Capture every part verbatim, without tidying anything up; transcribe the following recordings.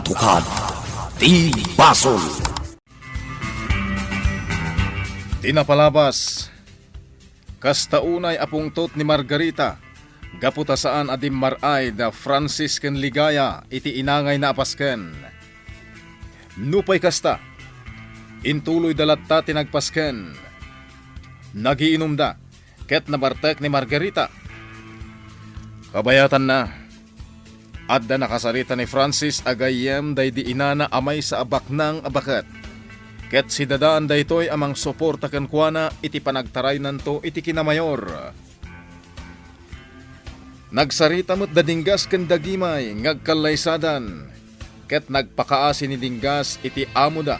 Katukad ti basol. Ti napalabas, kasta unay a pungtot ni Margarita, gapu ta saan a dimmar-ay da Francis ken Ligaya iti inangayna a pasken. Nupay kasta, intuloyda latta ti nagpasken. Nagiinumda, ket nabartek ni Margarita. Kabayatanna, adda nakasarita ni Francis a gayyem daydi inana a maysa a baknang a baket. Ket sidadaan daytoy a mangsuporta kenkuana iti panagtaraynanto iti kinamayor. Nagsarita met da Dinggas ken Dagimay nga agkallaysadan, ket nagpakaasi ni Dinggas iti amoda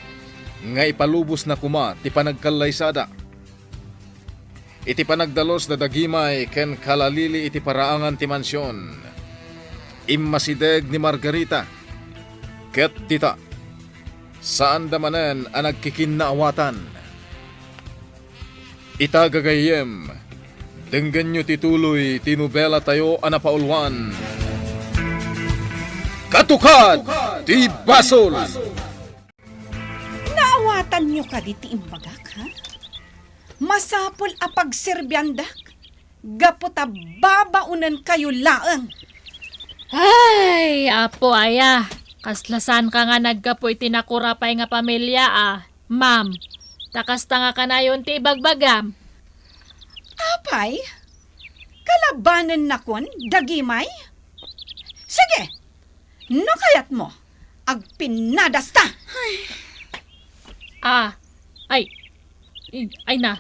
nga ipalubosna koma ti panagkallaysada. Iti panagdalus da Dagimay ken Kalalili iti paraangan ti mansion, immasideg ni Margarita ket dita, saanda manen a nagkikinnaawatan. Ita gagayyem, denggenyo ti tuloy ti nobelatayo a napauluan, Katukad ti Basol! Naawatanyo kadi ti imbagak, ha? Masapul a pagserbiandak gapu ta babaonenkayo laeng. Ay, Apo aya, kasla saanka nga naggapu iti nakurapay nga pamilia, a, ma'am. Ta kasta nga kanayon ti ibagbagam. Apay, kalabanennakon, Dagimay? Sige, no kayatmo, agpinnadasta. Ah, ay, ay, ay na.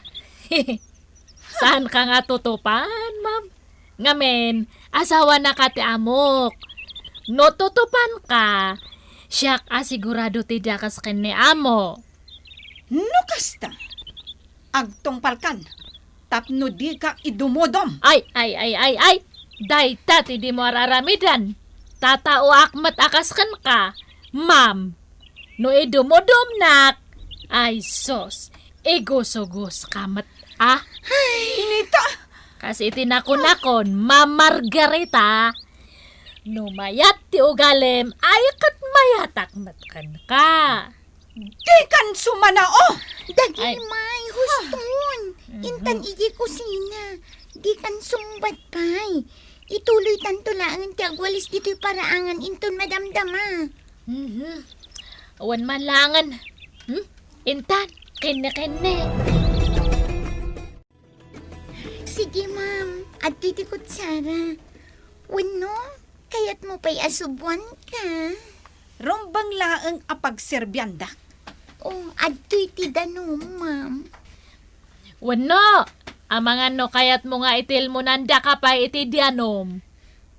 Saanka nga tutupan, ma'am? Ngamin, asawanaka ti amok. No tutupanka, siak a sigurado ti diakas ken ni amo. No kasta, agtungpalkan tapno dika idumodom. Ay, ay, ay, ay, ay. Dayta ti dimo ar-aramidan. Tataoak met a kas kenka, ma'am. No idumodumnak, ay sus, igusugoska met, a. Ay, nita! Kas iti nakunakon, Ma'am Margarita, no mayat ti ugalim, ay ket mayatak met kenka. Dikan sumanao! Dagimay, huston! Mhm. Intan idiay kusina. Dikan sungbat pay. Ituloytanto laengen ti agwalis ditoy paraangan inton madamdama. Mhm. Awan man laengen. Hmm? Intan, kenne-kenne. Sige, ma'am. Adtoy ti kutsara. Wenno, kayatmo pay a subuanka? Rumbeng laeng a pagserbiandak. Oh, adtoy ti danom, ma'am. Wenno, amangan no kayatmo nga itilmonandaka pay iti danom.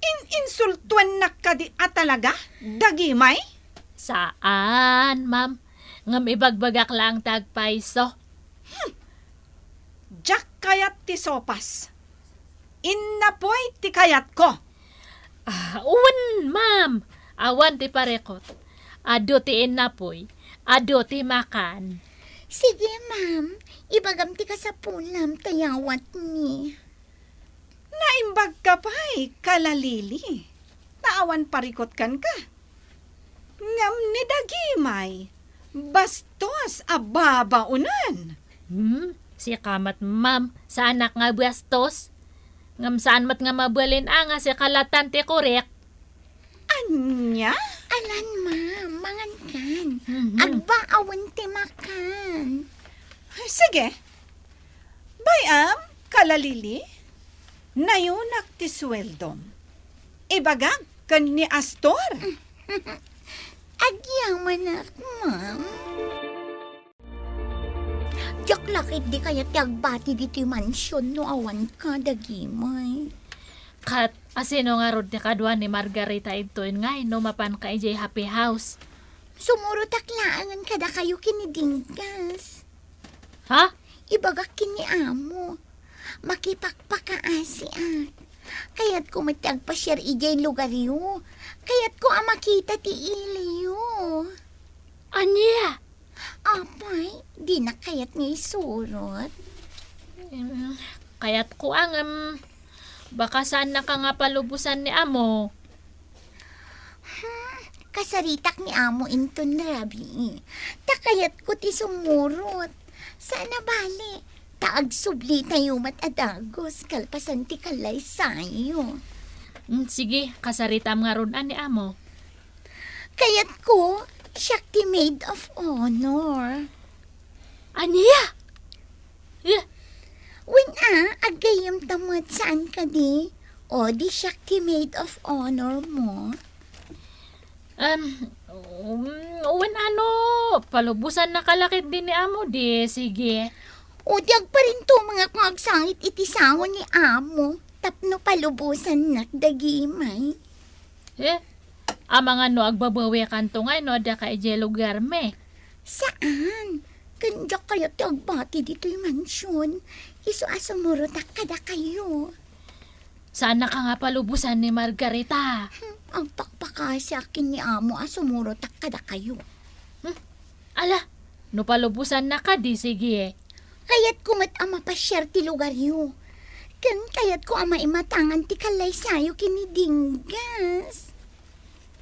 In-insultuennak kadi a talaga, Dagimay? Saan, ma'am. Ngem ibagbagak laeng ti agpayso. Hmm. Diak kayat ti sopas. Innapoy ti kayatko. Ah, wen, ma'am. Awan ti parikut. Adu ti innapoy. Adu ti makan. Sige, ma'am. Ibagam ti kasapulam ta yawatmi. Naimbagka pay, Kalalili, ta awan parikut kenka. Ngem ni Dagimay, bastos a babaonen. Hmm? Sika met, ma'am, saanak nga bastos. Ngem saan met nga mabalin a nga sika lattan ti korek. Ania? Alan, ma'am, mangankan. Mhm. Agbaawen ti makan. Sige. Bay-am, Kalalili, nayunak ti sueldom. Ibagak ken ni Astor. Agyamanak, ma'am. Diak la ketdi kayat ti agbati ditoy mansion no awanka, Dagimay. Ket asino ngarud ti kadua ni Margarita intoyen nga no mapanka idiay happy house? Sumurotak laengen kadakayo ken ni Dinggas. Ha? Ibagak ken ni amo. Makipakpakaasiak. Kayatko met ti agpasiar idiay lugaryo. Kayatko a makita ti iliyo. Ania? Apay, dinak kayat nga isurot. Em, kayatko a ngem, baka saannaka nga palubosan ni amo. Hmm, Kasaritak ni Amo inton rabii. Ta kayatko ti sumurot. Saan a bale, ta agsublitayo met a dagus kalpasan ti kallaysayo. Mm, sige, kasaritam ngarud a ni Amo. Kayatko, siak ti maid of honor. Ania? Eh? Wen a, aggayyemta met saan kadi? O, di siak ti maid of honor mo? Um, um, wen ano, palubosannaka la ketdi ni Amo, di, sige. O, di agparintumengak nga agsangit iti sao ni Amo, tapno palubosannak dagimay. Eh? Amangan no agbabawikanto ngay no adda ka idiay lugarmi? Saan? Ken diak kayat ti agbati ditoy mansion. Isu a sumurotak kadakayo. Saannaka nga palubosan ni Margarita. Hmm, agpakpakaasiak ken ni Amo a sumurotak kadakayo. Hmm? Ala, no palubosannaka, di sige. Kayatko met a mapasiar ti lugaryo. Ken kayatko a maimatangan ti kallaysayo ken ni Dinggas.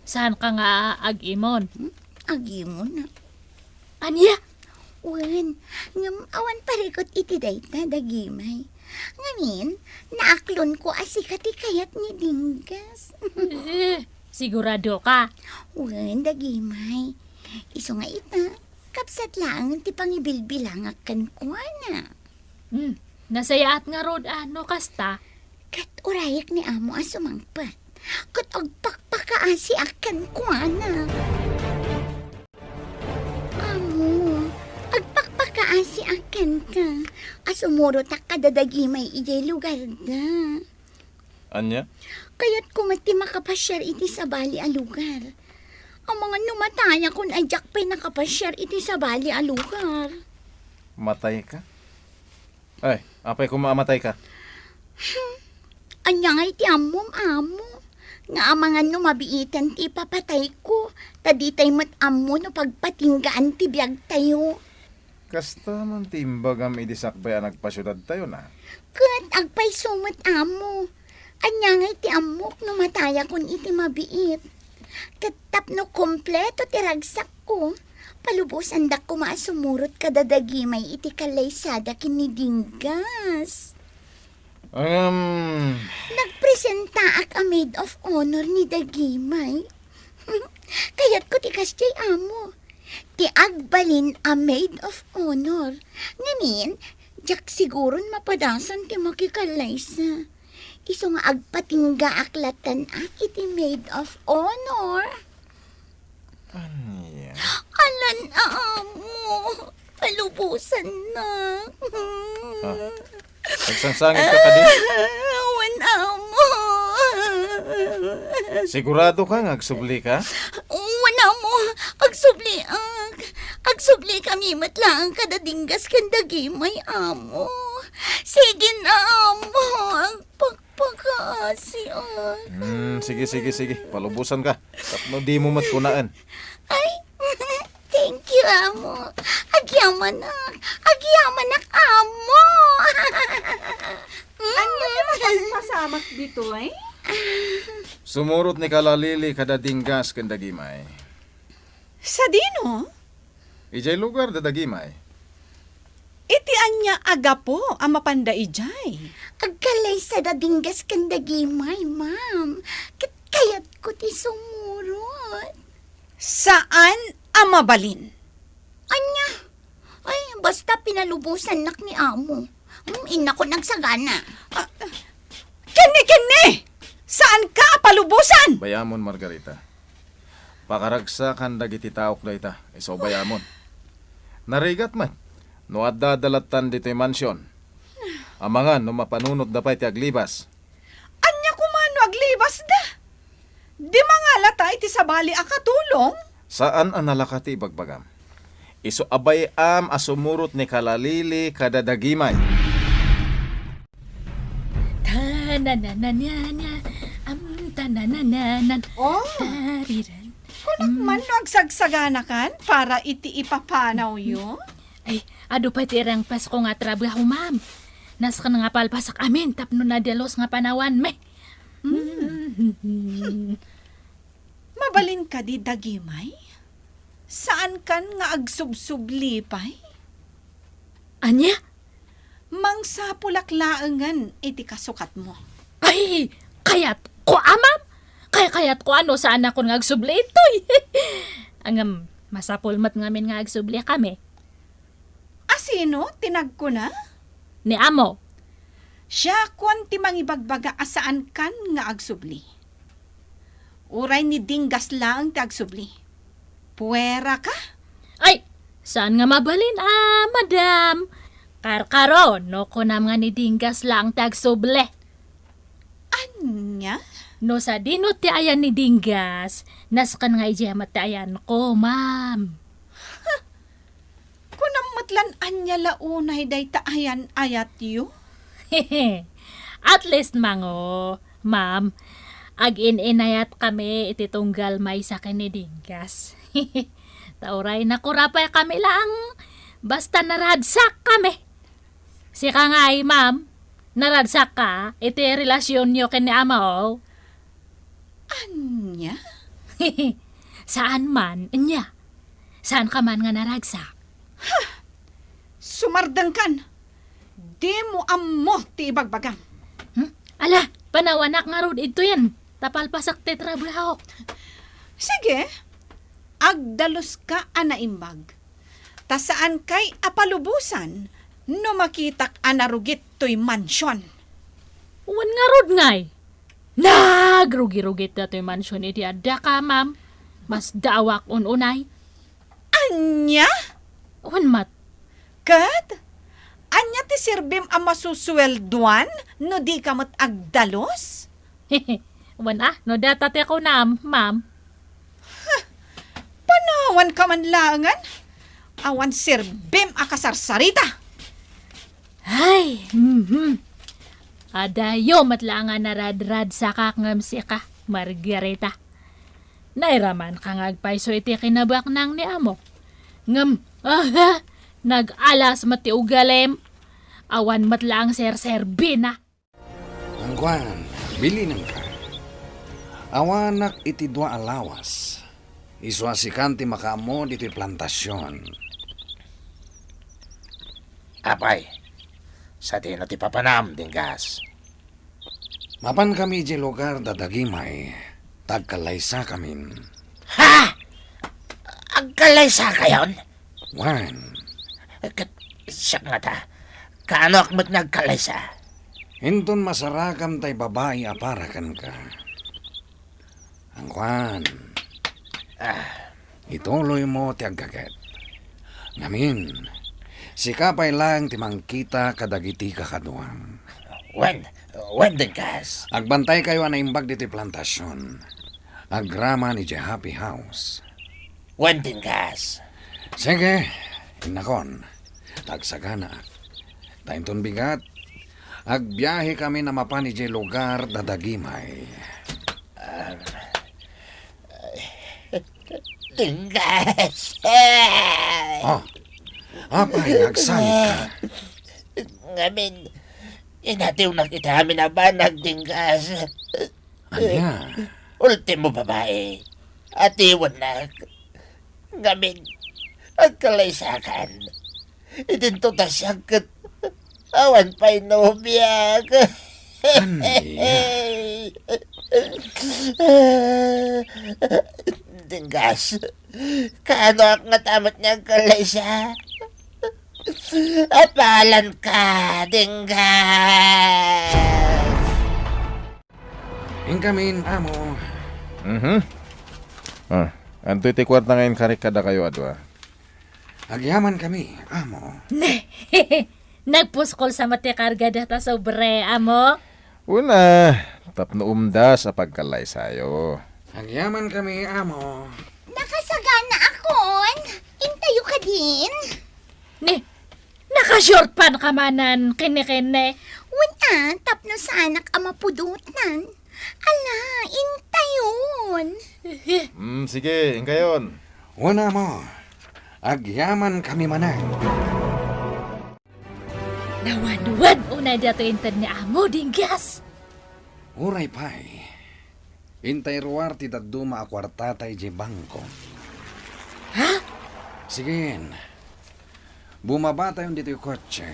Saanka nga ag-imon? Hmm? Ag-imon? Ania? Wen, ngem awan parikut iti dayta, dagimay. Ngamin, naaklonko a sika ti kayat ni Dinggas. Eh, siguradoka? Wen, dagimay. Isu nga ita, kabsat laeng ti pangibilbilangak kenkuana. Hmm, nasayaat ngarud a no kasta. Ket urayek ni Amo a sumangpet. Ket agpakpakaasiak kenkuana. Amo, agpakpakaasiak kenka a sumurotak kada dagimay idiay lugarda. Ania? Kayatko met ti makapasiar iti sabali a lugar. Amangan no matayakon a diak pay nakapasiar iti sabali a lugar. Matayka? Ay, apay koma a matayka? Hmm. Ania ngay ti ammom, Amo? Nga amangan no mabiiten ti ipapatayko, ta ditay met ammo no pagpatinggaan ti biagtayo. Kasta man ti imbagam idi sakbay a nagpasiudadtayon a. Ket agpayso met, Amo. Ania ngay ti ammok no matayakon iti mabiit? Ket tapno kompleto ti ragsakko, palubosandak koma a sumurot kada dagimay iti kallaysada ken ni Dinggas. Ngem, nagpresentaak a maid of honor ni dagimay. Kayatko ti kasdiay, Amo. Ti agbalin a maid of honor. Ngamin, diak siguron mapadasan ti makikallaysa. Isu nga agpatinggaak latta iti maid of honor. Ania? Alan, Amo. Palubosannak. Ah, nagsangsangitka kadi? Wen, Amo. Siguradoka nga agsublika? Wen, Amo. Agsubliak. Agsublika met laeng kada Dinggas ken dagimay, Amo. Sige na, Amo. Agpakpakaasiak. Hmm, sige, sige, sige. Palubosanka. Tapno dimo met kunaen. Ay, thank you, Amo. Agyamanak. Agyamanak, Amo. Ania ti mapaspasamak ditoy? Sumurot ni Kalalili kada Dinggas ken dagimay. Sadino? Idiay lugarda dagimay. Iti ania a gapu a mapanda idiay? Agkallaysada Dinggas ken dagimay, ma'am. Ket kayatko ti sumurot. Saan a mabalin. Ania? Ay, basta pinalubosannak ni Amo. Hmm, innakon agsagana. Ah, kenni, kenni! Saanka a palubosan! Bayamon, Margarita. Pakaragsakan dagiti taok dayta, isu a bayamon. Narigat met no adda-adda lattan ditoy mansion. Amangan no mapanunotda pay ti aglibas. Ania koma no aglibasda? Di mangalata iti sabali a katulong? Saan a nalaka ti ibagbagam. Isu a bay-am a sumurot ni Kalalili kada dagimay. Tananananana, am, tananananan, Oh, tariran. Kunak man no agsagsaganakan para iti ipapanawyo? Ay, adu pay ti irangpasko nga trabaho, ma'am. Nasken nga palpasak amin tapno nadialus nga panawanmi. Mm. Agbalin kadi, Dagimay? Saankan nga agsubsubli pay? Ania? Mangsapulak laengen iti kasukatmo. Ay, kayatko a, ma'am. Kay kayatko a no saanakon nga agsubli itoy. Ngem, masapul met ngamin nga agsubli kami. A sino ti nagkuna? Ni amo. Siakon ti mangibagbaga a saankan nga agsubli. Uray ni Dinggas laeng ti agsubli. Pueraka? Ay, saan nga mabalin a, madam? Karkaro, no kunam nga ni Dinggas laeng ti agsubli. Ania? No sadino ti ayan ni Dinggas, nasken nga idiay met ti ayanko, ma'am. Kunam met lan ania la unay dayta ayan-ayatyo? At least, mango, ma'am, agin-inayat kami iti tunggal maysa ken ni Dinggas. Ta uray nakura pay kami laeng, basta naragsak kami. Sika ngay, ma'am, naragsak ka iti relasyonyo ken ni amaw? Ania? Saan man, ania? Saan ka man nga naragsak? Ha! Sumardengkan! Dimo ammo ti ibagbagam. Hmm? Ala, panawanak ngarud idtoyen. Ta palpasak ti trabaho. Sige, agdaluska a naimbag. Ta saankay a palubosan no makitak a narugit toy mansion. Wen ngarud ngay. Nagrugi-rugit datoy mansion idi addaka, ma'am. Masdaawak unay. Ania? Wen met. Ket? Ania ti serbim a masusueldoan no dika met agdalus? Wen a, no data ti kunam, ma'am. Huh, panawanka man laengen. Awan serbim a kasarsarita. Ay, mhm. Adayo met la nga naradradsakak ngem sika, Margarita. Nairamanka nga agpayso iti kinabaknang ni amo. Ngem, aha, nag-alas met ti ugalim. Awan met la nga serserbina. Ngem kuan, bilinenka. Awanak iti dua a lawas. Isu a sikan ti makaammo ditoy plantasion. Apay, sadino ti papanam, Dinggas? Mapan kami idiay lugar da Dagimay, ta agkallaysakamin. Ha? Agkallaysakayon? Wen. Ket siak ngata, kaanoak met nga agkallaysa? Inton masarakam tay babai a para kenka. Ngem kuan, ah, ituloymo ti aggaget. Ngamin, sika pay laeng ti mangkita kadagiti kakaduam. Wen, wen, Dinggas. Agbantaykayo a naimbag ditoy plantasion. Agraman idiay happy house. Wen, Dinggas. Sige, innakon. Ta agsaganaak. Ta inton bigat, agbiahekami a mapan idiay lugar da Dagimay. Ah, Dinggas. Oh, apay, agsalikka? Ngamin, inatiwnak iti amin a banag, Dinggas. Ania? Ultimo babai. Atiwennak. Ngamin, agkalaysakan. Idinto ta siak ket awan pay nobiak. Ania? Dinggas, kaanoak ngata met nga agkalaysa? Apalanka, Dinggas! Inkamin, amo. Mhm. Ah, adtoy ti kuarta nga inkarik kadakayo a dua. Agyamankami, amo. Ne! Nagpuskol sa met ti karga data sobre, amo? Una, tapno umdas a pagkallaysayo. Agyamankami, amo. Nakasaganaakon. Intayo kadin. Ne! Naka-short pant ka manen, kene-kene. Wen a, tapno saanak a mapudotnan. Ala, intayon. Mm, sige, inkayon. Wen a, amo. Agyamankami manen. Nawanwan unay datoy inted ni amo, Dinggas. Uray pay. Intay ruar ti dadduma a kuartata idiay bangko. Ha? Sige, bumabatayon ditoy kotse.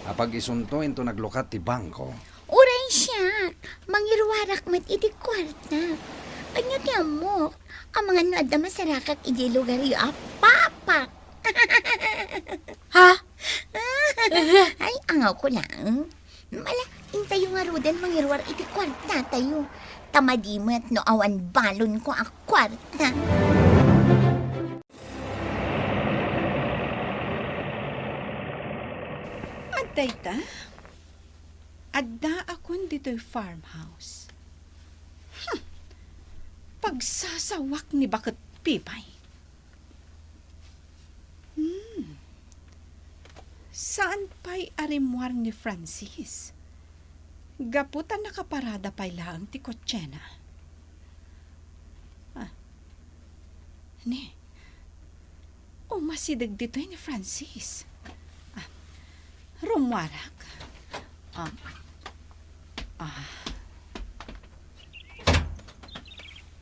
Apag isunto inton naglukat ti bangko. Uray siak, mangiruarak met iti kuarta. Ania ti ammok? Amangan no adda masarakak idiay lugaryo a papak. Ha? Ay, angawko laeng. Ala, intayo ngaruden mangiruar iti kuartatayo. Ta madi met no awan balonko a kuarta. Adda ita? Addaakon ditoy farmhouse. Hmm. Pagsasawak ni Baket Pipay. Hmm. Saan pay a rimmuar ni Francis? Gapu ta nakaparada pay laeng ti kotsena. Ah. Ni, umasideg ditoy ni Francis. Ah. Rummuarak. Ah. Ah.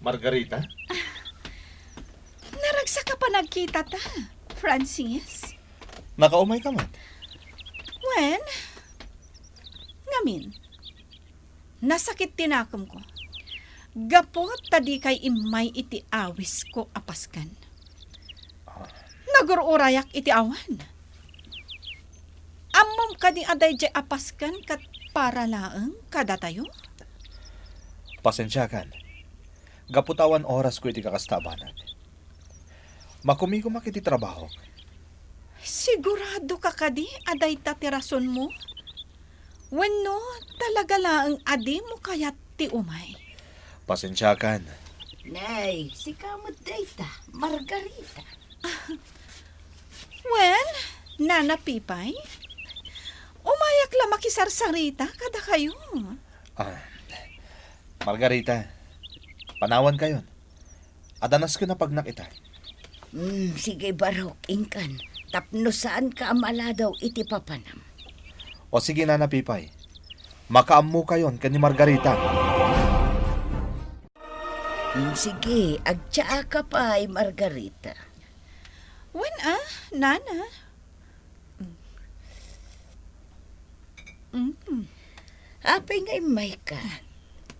Margarita? Naragsak a panagkitata, Francis. Nakaumay ka met? Wen, ngamin, nasakit ti nakemko. Gapu ta dikay immay iti awisko a pasken. Ah. Nagur-urayak iti awan. Ammom kadi a daydiay a pasken ket para laeng kadatayo? Pasensiakan. Gapu ta awan orasko iti kakasta a banag. Makumikumak iti trabahok. Siguradoka kadi a dayta ti rasonmo? Wenno, talaga laeng a dimo kayat ti umay? Pasensiakan. Nay, sika met dayta, Margarita. Wen, Nana Pipay, umayak la makisarsarita kadakayo. Ah, Margarita, panawankayon. Adda nasken a pagnak ita. Hmm, sige, Barok, inkan. Tapno saanka a maladaw iti papanam. O sige, Nana Pipay. Makaammokayon ken ni Margarita. Hmm, sige, agtsaaka pay, Margarita. Wen a, Nana. Mm. Apay nga immayka?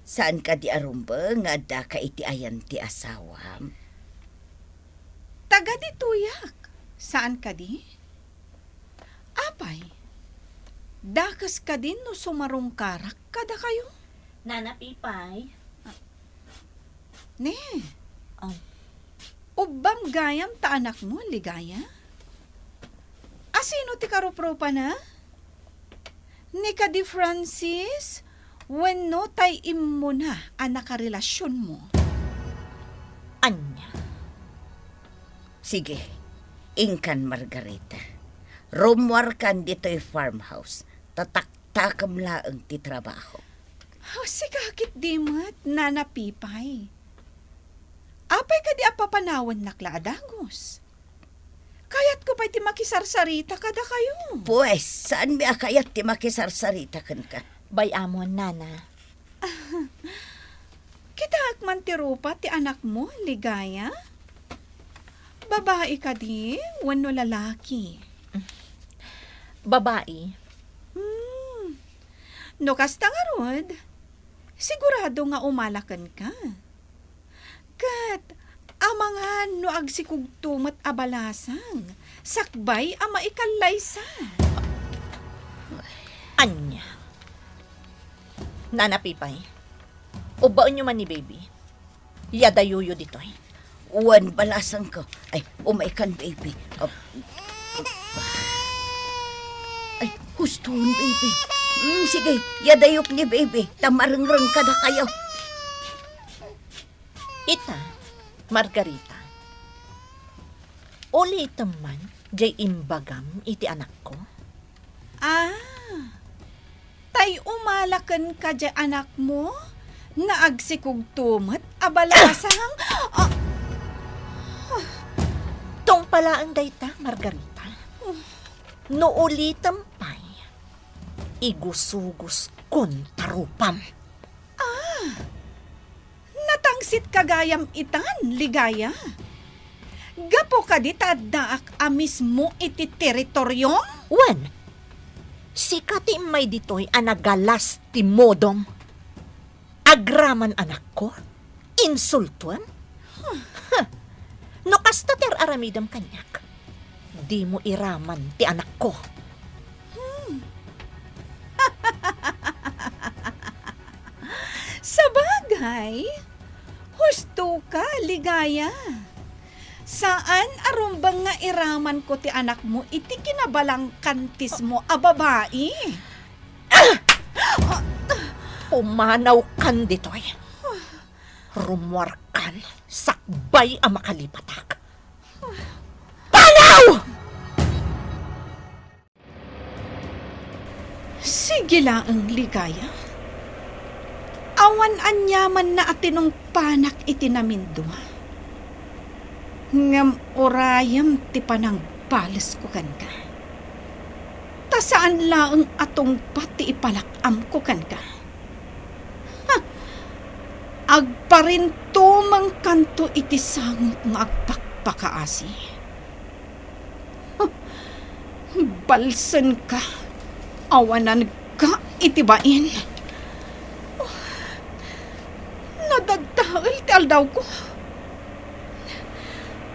Saan kadi a rumbeng nga addaka iti ayan ti asawam? Taga ditoyak. Saan kadi? Apay, dakes kadi no sumarungkarak kadakayo? Nana Pipay. Ne. Ah. Ubbam gayam ta anakmo, Ligaya? Asino ti karuprupana? Ni kadi Francis wenno tay immuna a nakarelasionmo? Ania? Sige, inkan, Margarita. Rummuarkan ditoy farmhouse. Tatak- Takem laeng ti trabaho. Oh, sika ketdi met, Nana Pipay. Apay kadi a papanawennak la a dagus? Kayatko pay ti makisarsarita kadakayo. Pues, saanmi a kayat ti makisarsarita kenka? Bay-amon, Nana. Kitaek man ti rupa ti anakmo, Ligaya? Babai kadi wenno lalaki? Babai. Hmm. No kasta ngarud, sigurado nga umala kenka. Ket amangan no agsikugto met a balasang, sakbay a maikallaysa. Ania? Nana Pipay, ubbaenyo man ni baby. Yadayoyo ditoy. Wen balasangko. Ay, umaykan, baby. Ah, ay, huston, baby. Mm, sige, yadayok ni baby. Ta marengreng kadakayo. Ita, Margarita, ulitem man jay imbagam iti anakko? Ah, tay umala kenka jay anakmo nga agsikugto met a balasang? Ah! Tungpalaeng dayta, Margarita. No ulitem pay, igusuguskon ta rupam. Ah! Ket gayam itan, Ligaya. Gapu kadi ta addaak a mismo iti teritoryom? Wen, sika ti immay ditoy a nagalas ti modom. Agraman anakko? Insultuem? Huh. No kasta ti ar-aramidem kaniak, dimo iraman ti anakko. Hmm. Sabagay, husto ka, Ligaya. Saan a rumbeng nga iramanko ti anakmo iti kinabalangkantismo a babai. Ah! Pumanawkan ditoy. Rummuarkan sakbay a makalipatak. Panaw! Sige laeng, Ligaya. Awan aniamanna a tinungpanak iti namindua. Ngem urayem ti panangbalesko kenka. Ta saan laeng a tungpa ti ipalak-amko kenka. Ha! Agparintumengkanto iti sangok nga agpakpakaasi. Balsenka, awananka iti bain. Nadaddael ti aldawko.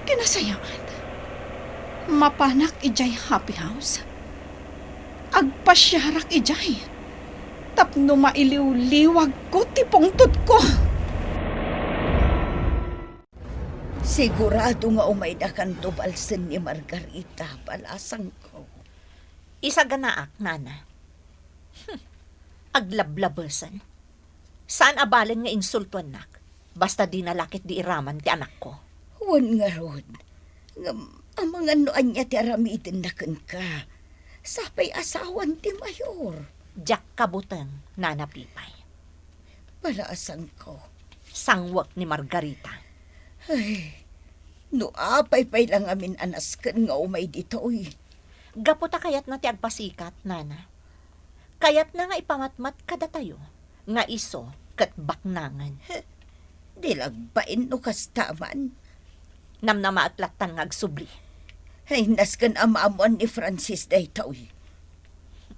Ti nasayaat, mapanak idiay happy house. Agpasiarak idiay tapno mailiwliwagko ti pungtodko. Sigurado nga umaydakanto balsen ni Margarita, balasangko. Isaganaak, nana. Hmm. Aglablabesen. Saan a balen nga insultuennak, basta dina la ketdi iraman ti anakko. Wen ngarud, ngem amangan no ania ti aramidenna kenka. Sapay asawan ti mayor. Diak kabuteng, Nana Pipay. Balasangko. Sangwek ni Margarita. Ay, no apay pay la ngamin a nasken nga umay ditoy. Gapu ta kayatna ti agpasikat, nana. Kayatna nga ipamatmat kadatayo nga isu ket baknangen. He, di la agbain no kasta man. Namnamaek lattan nga agsubli. Ay, nasken a maamuan ni Francis daytoy.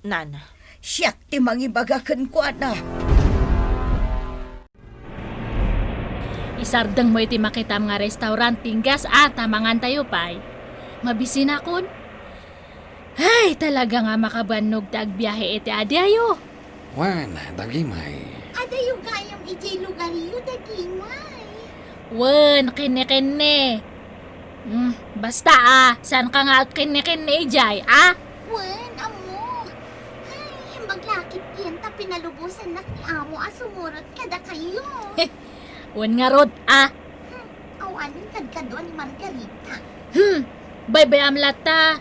Nana. Siak ti mangibaga kenkuana. Isardengmo iti makitam nga restaurant ti inggas a ta mangantayo pay. Mabisinakon. Ay, talaga nga makabannog ti agbiahe iti adiayo. Wen, dagimay. Adayo gayam idiay lugaryo, dagimay. Wen, kenne-kenne. Hmm, basta, ah, saan ka nga agkenne-kenne idiay, ah? Wen, ammok. Ay, imbag la ketdin ta pinalubosannak ni amo a sumurot kadakayo. Wen ngarud, ah. Hmm, awanen kadkadua ni Margarita. Hmm, baybay-am latta.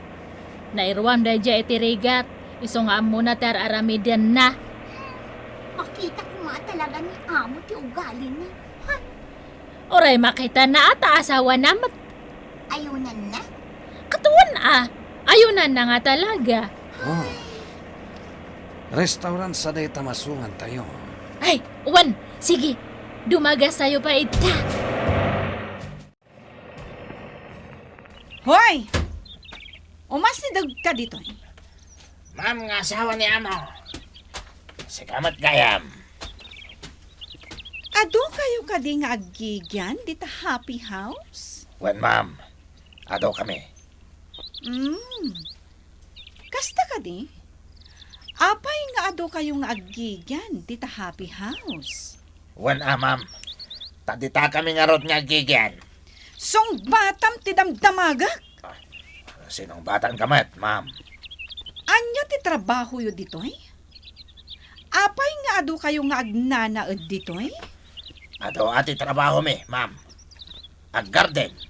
Nairuam daydiay iti rigat, isu nga ammona ti ar-aramidenna. Hmm, makita koma a talaga ni amo ti ugalina. Hay, uray makitana a ta asawana met. Ayunanna? Ket wen a, ayunanna nga talaga. Oh. Restaurant sa dayta masungantayo. Ay, wen, sige. Dumagastayo pay ita. Hoy! Umasidegka ditoy. Ma'am nga asawa ni amo. Sika met gayam. Adu kayo kadi nga aggigian dita happy house? Wen, ma'am. Adu kami. Mm. Kasta kadi? Apay nga adu kayo nga aggigian dita happy house? Wen a, ma'am. Ta dita kami ngarud nga aggigian. Sungbatam ti damdamagek! Ah, sinungbatanka met, ma'am. Ania ti trabahoyo ditoy? Apay nga adu kayo nga agnanaed ditoy? Adu a ti trabahomi, ma'am. Aggarden.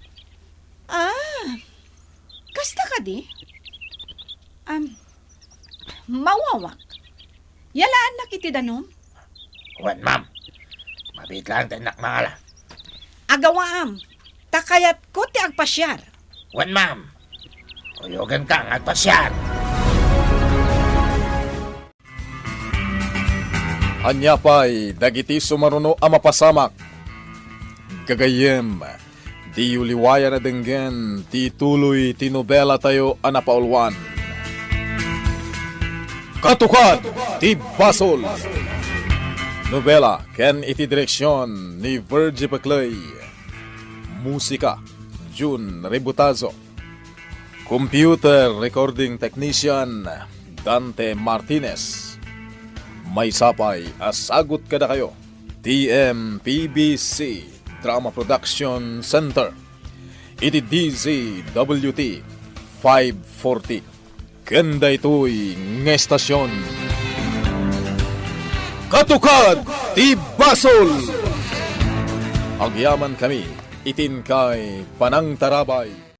Ah, kasta kadi? Am, mawawak. Yalaannak iti danum? Wen, ma'am. Mabiit laeng ti innak mangala. Agawaam, ta kayatko ti agpasiar. Wen, ma'am. Kuyogenka nga agpasiar. Ania pay dagiti sumaruno a mapasamak? Gagayyem, diyo liwayan a denggen ti tuloy ti nobelatayo a napauluan, Katukad ti Basol. Nobela ken iti direksion ni Virgie Peclay. Musika, Jun Rebutazo. Computer recording technician, Dante Martinez. Maysa pay a sagut kadakayo ti M P B C Drama Production Center iti D Z W T five forty. Ken daytoy nga estasion, Katukad ti Basol. Agyamankami iti inkay panangtarabay.